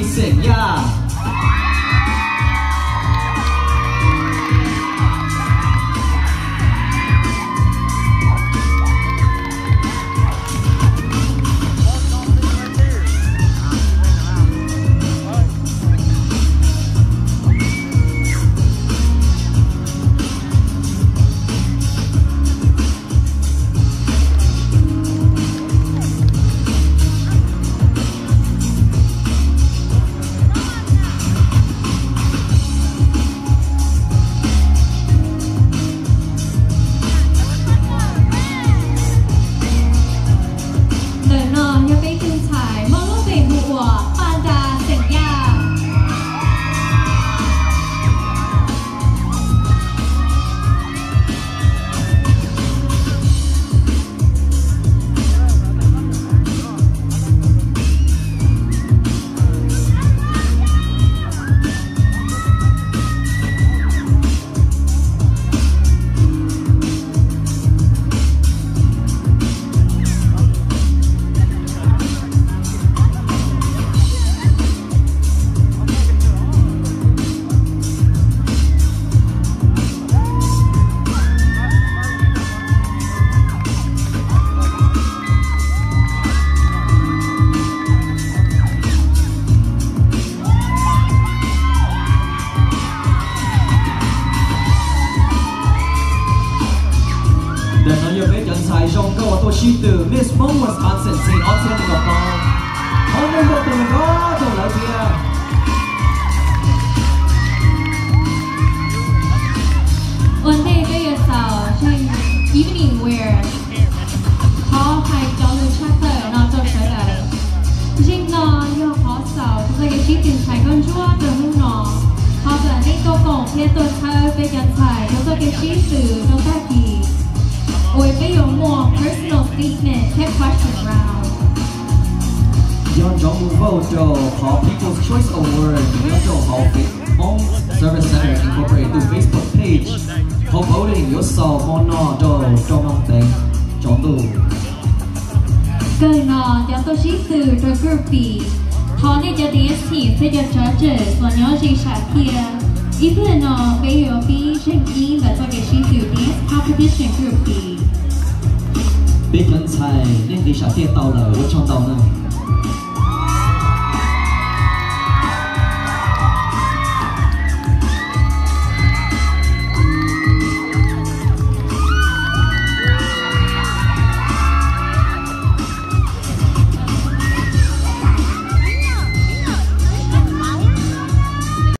Xeem Yaj. Ntawm no yog peb tus ntxhais muaj lub npe hu ua Paj Nra Xeem Yaj. Ntawm no yog peb cov ntxhais zoo nkauj uas tuaj sib tw Miss Hmoob Wisconsin xyoo ob txhiab nees nkaum plaub. Thov nej npau taws nrov rau lawv thiab. Ua ntej peb yuav xaus zeeg evening wear, thov hais cov lus tshaj tawm no rau sawv daws. Zeeg no yog qhov xaus rau txoj kev sib tw ntxhais nkauj ntsuab rau hnub no. Thov kom nej tuaj koom thiab tuaj txhawb peb cov ntxhais rau txoj kev sib tw rau tag kis, uas peb yuav muaj personal statement thiab question round. Yog nrov mus vote rau qhov People's Choice Award nyob rau hauv Hmong Service Center Incorporated tus Facebook page, qhov voting yuav xaus hmo no rau rau moos teev tsaus ntuj. Kawg no cov tuaj sib tw rau group B, thov nej cov dance team thiab cov judges los nyob ze sam thiaj. Ib pliag no peb yuav pib zeeg ib ntawm txoj kev sib tw dance competition group B. Peb cov ntxhais nej nqis sam thiaj tau lawm, ua tsaug ntau na.